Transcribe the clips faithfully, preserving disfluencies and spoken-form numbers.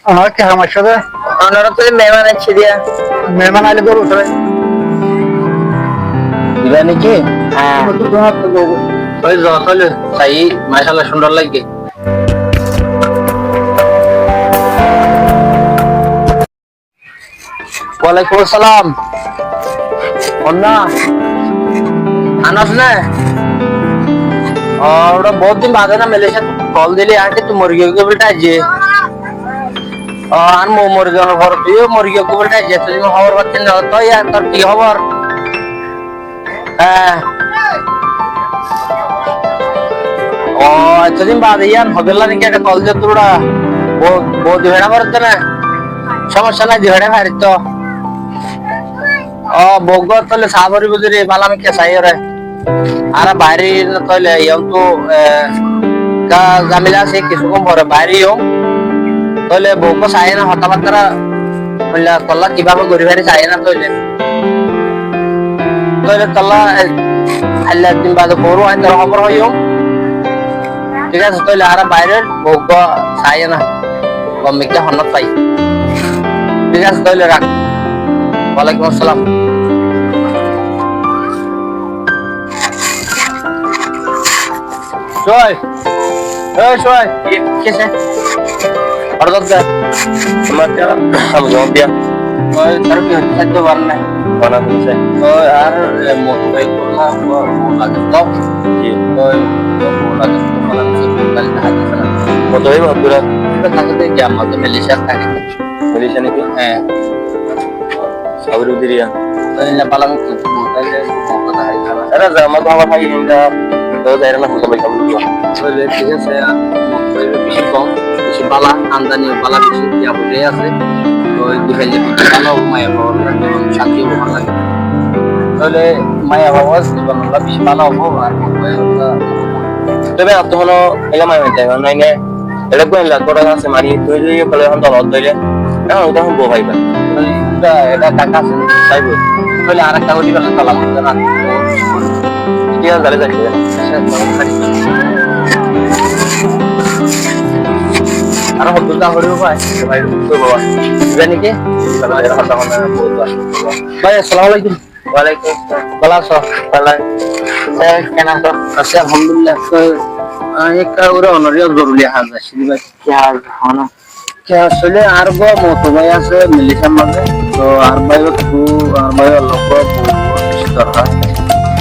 Añára ki ham aiccé de? Añára to mehman aiccé de. Mehman aile góror bútore. Ibá niki? Há. Tói zo tóile. Sai, macállah, cúndor lage. Walaikum assalam. Honna? Anas né? Ó, óra bout din bade na Malaysia kol dili, añí ki tui mori giyói buli thaijjé. Ó, añár mou mori zonor for tuiyó mori giyói buli thaijjé, tui hóbor fattí no, toi yar tor ki hóbor? Há. Ó, etó din bade yián hoibólla niki ekka kol diyó tura. Bou, bou di feçá forede na. Somosya nai, di feçá faritó. Ó, bou gán tóile sá foribó de re, bála mikká sai óre. Añára baire no tóile yián to, e, ekka zamela asé, kissúkkon fore baire yum. Tóile bou gán sai na, hotábattara hoilla tolla kibábe gori fari sai na tóile. Tóile tolla, e, ailla din bade bou re añí tore hóbor hoiyum. Thík asé, tóile añára baire bou gán sai na. Gom mikká honnát fai. Thík asé, tóile rak. Walaikum assalam. Suwai. Ei, Suwai. Ki, ki asé? Hotá de. Añár ki ham zobab diya? Oi, tor ki hoiccé, sáidde faron nai? Bana hoiccé. Oi, ar, e, Motu bái bolla, bo, bo lage to. Ji. Oi, bo, bo lage to, bana hoiccé, bo lage to, háiccé na. Motu bái bolla? Ibá táke de, giyá mazé Malaysia táke. Malaysia niki? Há. Saudi Arabia. Tóile bála mi kutu, tóile kutu hái na. Ere, za, añár to abar hái na. Tó zaire na, hoto bai kam. Tóile thík asé, tóile beci kom, beci bála, amdani bála, beci tiya foida asé. Tói di faille beci bála óibo, maiyafuwa ókkol, cánti óibo, bála lage. Tóile maiyafuwa ókkol, beci bála óibo, ar tói be ar to hono ela maiyafuwa nai ne. Ere, kúa ela gora asé, mani, tui zodi kole hon dol ót dóile, ehón to hon bou faiba. Tóile ita, ita taka asé, faibo. Tóile arekka gori gele tola mone na. Thík asé, zale zai. Ar hoddúr dam foribo bái? Bái, koi baba. Zani ki? Bái, assalamu alaikum. Walaikum assalam. Bála asó? Bála. E, ken asó? Así, alhamdulillah. Toi, a, ekka gori onoré zoruri ham asé, bái. Ki ham, hono? Ki ham asóle, añár uggwá Motu bái asé Malaysiar mazé. Toi añár bái ottu, añár bái ollá uggwá bou beci dorhar.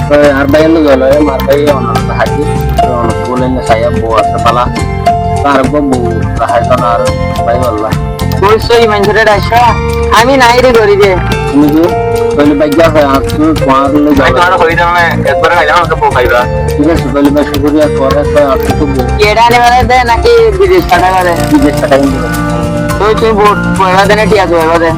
Toi añár bái loi gele, añár bái onor háiye. Toi onor bóle ne saiya bou asé bála. Toi añár uggwá bou raháiton añár bái ollá. Koi sói manúcor ere aiccó, ami nai re gori de. Tumi ki? Tóile bái, giyá hoó, ar tumi tuáñr loi añí zagói. Tuáñre hoi de mane, ekbar aile amar bou faiba. Thík asé, tóile bái, cúkuriya, tuáñre hoó, ar tumi bou. Ki ere ani fare de naki bidec fathai fare? Bidec fathai fare. Toi tumi bou faiba de na tiya faiba de?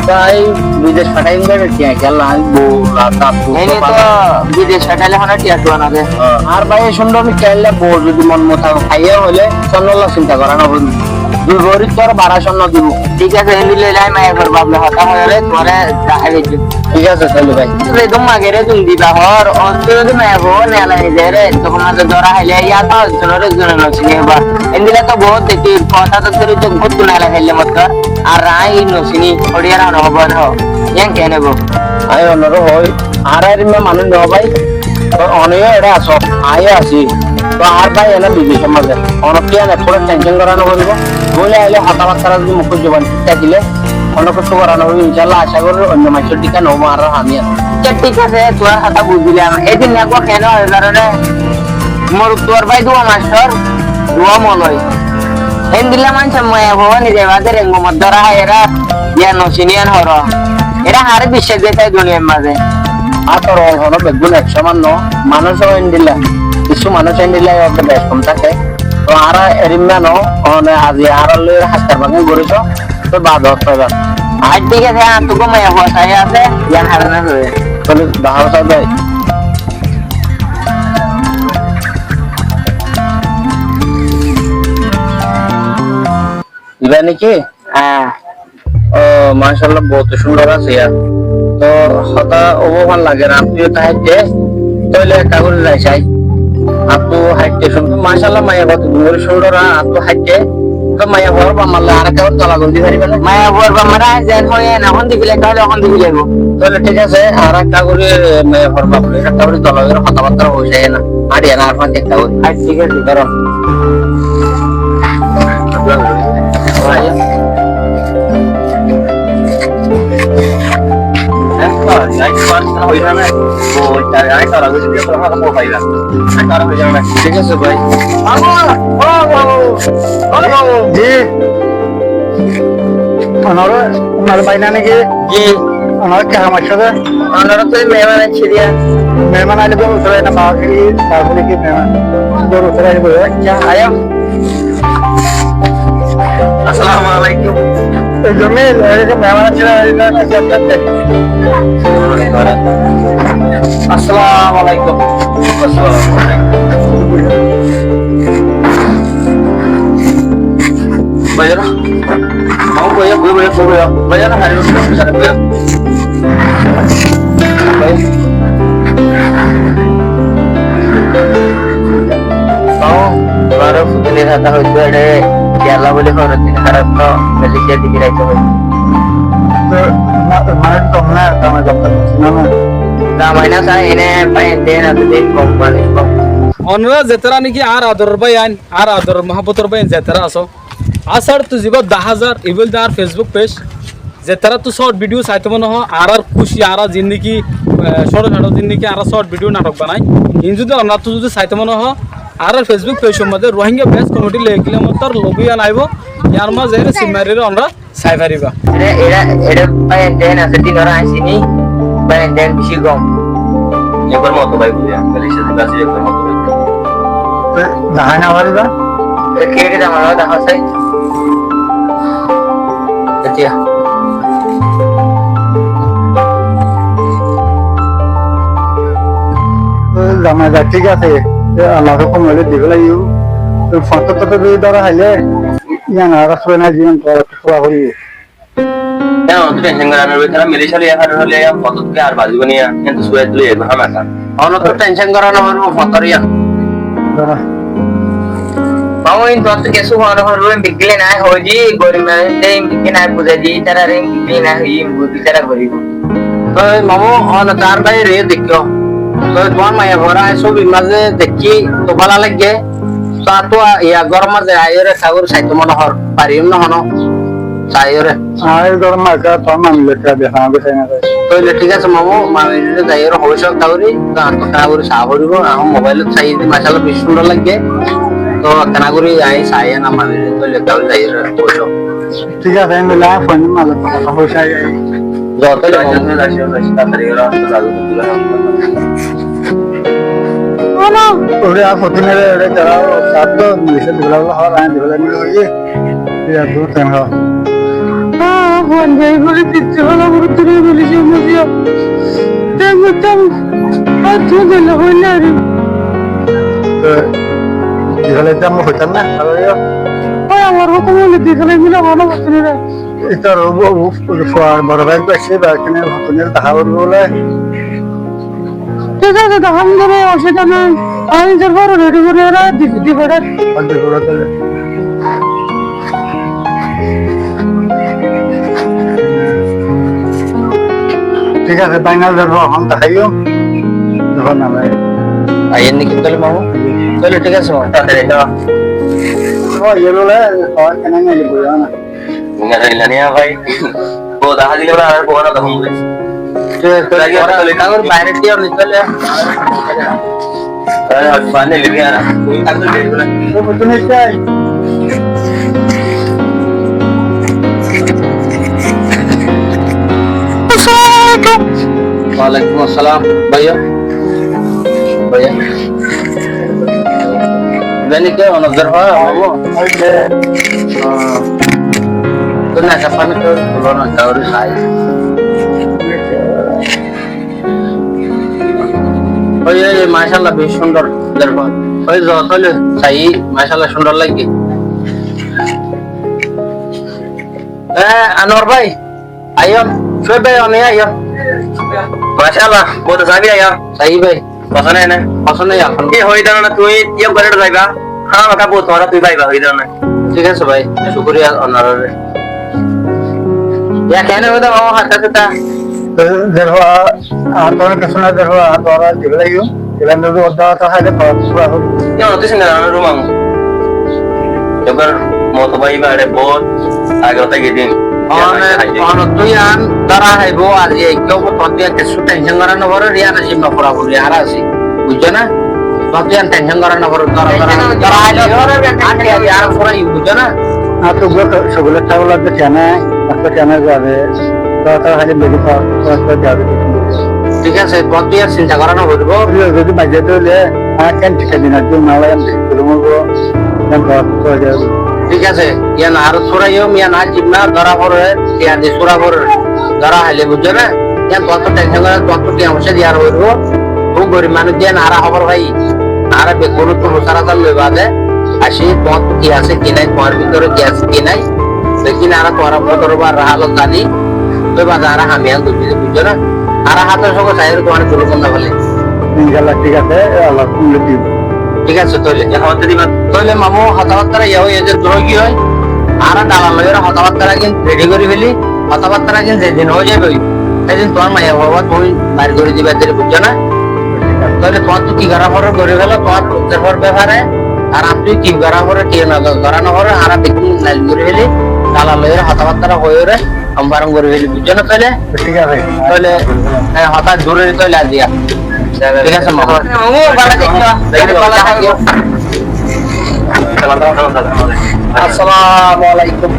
Bái, bidec fathai fare, tiya kiyólla, ami bou la ta bou. Ene to bidec fathaile hono tiya no de. Há. Ar bái, e cúndor mi kiyólla bou zodi mon mutabek faiya óile, cúndor la sinta gorá no foribo. Dui bóri tor bara cúndor dibo. Thík asé, endilla óile añí maiyafuwar baf loi hotá hoiyóre tuáñre dahái faijjum. Thík asé, tóile bái. Zedún mage re zedún diba hoór, ottú zodi maiyafua nela nizere, tokon mazé dóra háile, yá to ekzonore ekzone no sine ba. Endilla to bout dekí, hotá to dóri to bout nela háile mottor. Ar añí no sini, oriyar hone hobo no. Yián kene bo? Añí onore hoi, añára erimma manúic no bái. Toi onoyó ere asó, añíyó así. Toi añár bái ene bidecor mazé. Onottú ene fura tension gorá no foribo. Bóle aile hotábattara zodi mukór zuban thík tákile, hono kessú gorá no foribo. Incállah, acá gorí oinno maincór dhíka no óibo añárar ham yián. Accá, thík asé, tuáñr hotá buzílam. Edin ekbar kene óiye karone Morottuar bái duwa mastor, duwa moloi. Endilla maincór maiyafua nizai bade rengumot dóra hái, era yián no sini yián horo. Era haré biccác goijjé duniyar mazé. Ator ol hono beggún ek soman no, manúic ó endilla. Kissú manúic endilla ó bec kom táke. Toi añára erimma no, one azi añára loi haskar bangí gorí so, toi bad ot paiba. Ar thík asé, añár tuggwá maiyafua sai asé, yián haré no hoiye. Tóile dahá sai bái. Ibá niki? Há. Ó, macállah, bout cúndor asé yá. Tor hotá óbo fán lage, añáttu yó to háitte, tóile ekka gorí zai sai. Añáttu háitte cúndor, macállah, maiya bout cúndor, añáttu háitte. Tó maiyafuar bafmar loi arekka gori tola gori di faribá né? Maiyafuar bafmare añí zen hoi, en ehón di félai, tóile ehón di félaibo. Tóile thík asé, arekka gori maiyafuar baf loi arekka gori tola gori hotábatta hoi sai na. Añí en ar fán dekta gori. Aicá, thík asé, dóro. Thík asé bái. Ji. Onora, onora bái na niki? Ji. Onora ki ham aiccó de? Onora to meheman aiccé de. Meheman aile góror usore na bagiri, bagiri ki meheman? Góror usore aile bói. Aicá, aiyó. Assalamu alaikum. Ei Jamil, ei je meheman aiccé de, ei je, ei je, ei je. Assalamu alaikum. Assalamu alaikum. Bái, bái, bái, bái, bái, bái, bái, bái. Bái, tuáñra fotoni hotá hoitó, ere yala buli hoitó, tini tará to Malaysia di firaito hoitó. To, ma-, mane, tomar kamai dórkar na, na? Kamai na sai, ene, bái, den asé, den kompani, kom. Onora zetará niki añár adoror bái ain, añár adoror muhabbotor bái ain zetará asó, asar tu ziba daházar, ibol de añár Facebook page, zetará tu short video saito mone hoó, añárar kúci, añárar zindigi, eh, cóto cóto zindigi, añára short video natok banai. Iín zodi onora tu zodi saito mone hoó, añárar Facebook page or mazé Rohingya Best Comedy lekíle mottor logo yián aibó, yar mazé ere sip marire onora sai faribá. Ere, ere, ere, bái, den asé, tin ora asé ni, bái, den beci kom. Ekbar moto bái, buli, Malaysia de asé, ekbar moto bái. Dahái na faribá? Ere, ki ere dahái na, dahái sai. Etiya. Zamai za, thík asé. E, Allah hukum óile di félaiyo. E, foto toto zodi dóra háile, yián ar asé na, yián to fura gorí. Yián to tension gorá no, tará Malaysia loi yián fare óile yián foto tuki ar bazibo ni yián, yián to suwai tuli ebo hamaka. Ono to tension gorá no foribo fotor yián. Dóra. Mamu, in foto kessú hoi no foribo, in bikkile nai hoi di, gorib manúc de in bikkile nai buzai di, tarare in bikkile nai hoi, in buzai di tara goribo. Toi mamu, ono tar bái re dekkó. Toi tuáñr maiyafuare añí sóbir mazé dekí, to bála lage. Tói, iya, góror mazé aiyóre, tói saito mone hoór, farim no hono, saiyóre. Añí góror mazé tói mami loi tói deha no goi, sai no goi. Tóile thík asé mamu, mami loi zaiyóre hoói só, tói tói tói sa foribo, añár mobailot sai de, macállah, beci cúndor lage. Tói tói añí sai na mami loi, tóile tói zaiyóre hoói só. Thík asé, endilla fónor mazé hotá hoói sai. Zo, tóile mamu. Óre, ar fotí nere, ere, tará, tar to Malaysia dibolla hoór, añí dibolla nere, oye. Iya, dui ten hoór. Ah, Juan, bai, bole, kichú bála, bole, tuñí Malaysia mazé. Tengo tan, ar tuñí de la buena, re. Eh, dibolla, te amo hoitam na, a ver, yo. Oye, amar hoto mone dibolla, mira, bála, bole, tuñí, re. Itar o, o, o, o, boro bái asé, bái kene hoto nere dahá goribo bole. Thík asé, dehám de, osubida nai. Añí nizor boro redi gori ore di, di félai. Ar di félai tole. Thík asé, final dehám, ehón deháiyum. Ehón nai. Aiyér niki tole mamu? Tole thík asé, mamu. Tole, tole. O, yelo le, o, kene nai, buza na. Enggak ada nilainya, Pak. Bawa dah aja, Pak, ada bawa atau enggak? Tuh, tuh, orang, orang baire tiap nih, tuh, ya. Ada mana lebih ada? Tuh, betul nih, Cai. Assalamualaikum. Waalaikumsalam. Baiya. Baiya. Iba niki onor dórbar, mamu? Tói na, safani to bolo na, gauri sai. Oi, oi, oi, macállah, beci cúndor dórbar. Oi, zo, tóile sai, macállah, cúndor lage. E, Anwar bái. Aiyó, Suhaib bái, one aiyó. Macállah, bóut sabi aiyó. Sabi bái. Fosón óiye né? Fosón óiye, alhamdulillah. Ki hoi dano na tui, ki bóle zaiba? Há, maka bóut tuáñra tui baiba hoi dano na. Thík asé bái, cúkuriya onoráre. Ya, keén óibo de, mamu, hotá sotá? Dehó, ar to kessú nái, dehó, ar to dibá laiggó. Dibá laiggó, oddá hotá háile fura fura. Yá, ottú sinta gorór no, mamu. Ebar moto bái ibáre bóut age hotá giyé din. Onottú yián dóra háibo, aijja ekká óibo, tottú yián kessú tension gorá no foré, yián asé, ma fura furi, añára así. Buijjó na? Tottú yián tension gorá no foré, dóra, dóra, dóra háile, ar ki asé, ar fura, buijjó na? Ar to uggwá sogolor tábla de tiya nái, ar to tiya nái zabe. Tottú háile begi fa, tottú diya de. Thík asé, tottú yián sinta gorá no foribo. Zodi baijjé de óile, ar ken thíka din ar jum nalai am de, zulum óibo, ken tottú diya de. Thík asé, yián ar furaiyum, yián ar jim na, dóra foré, tiya di fura foré, dóra háile buijjó na? Yián tottú tension gorá, tottú tiya foicá diya no foribo. Tui gorib manúic de, añára hóbor fai, añára beggúnottú fusár asár loi baade aiccí, tuáñrttú ki asé ki nái, tuáñr bútore ki asé ki nái, beggún añára tuáñr bútore bar hálot zani, tói baade añára ham yián goijjí de, buijjó na? Añára hátor sóke saiyóre tuáñre zulum no fele. Incállah, thík asé, Allah kumle dibo. Thík asé, tóile. Tóile mamu, hotábattara yá óiye de dúr ói giyói, añára dalal loiyóre hotábattara gín redi gorí feli. Hotábattara gín zedin ói zaiboi, hédin tuáñr maiyafua tuñí bair gorí diba de, buijjó na? Tóile tuáñrttú ki gorá foré gorí felo, tuáñr fuainor befare, ar añttú ki gorá foré, ki no gorá no foré, añára beggún lail gorí feli, dalal loiyóre hotábattara hoiyóre, hom faron gorí feli, buijjó na? Tóile, thík asé. Tóile, hé, hotá dúr ói tóile aijja. Thík asé, mamu. Mamu, bála tákiyo. Bála tákiyo. Assalamu alaikum.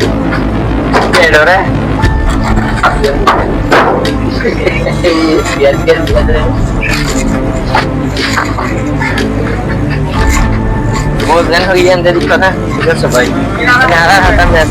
Ké re? Buzlen, hoi giyé de, thík asé bái. Añára hátam de.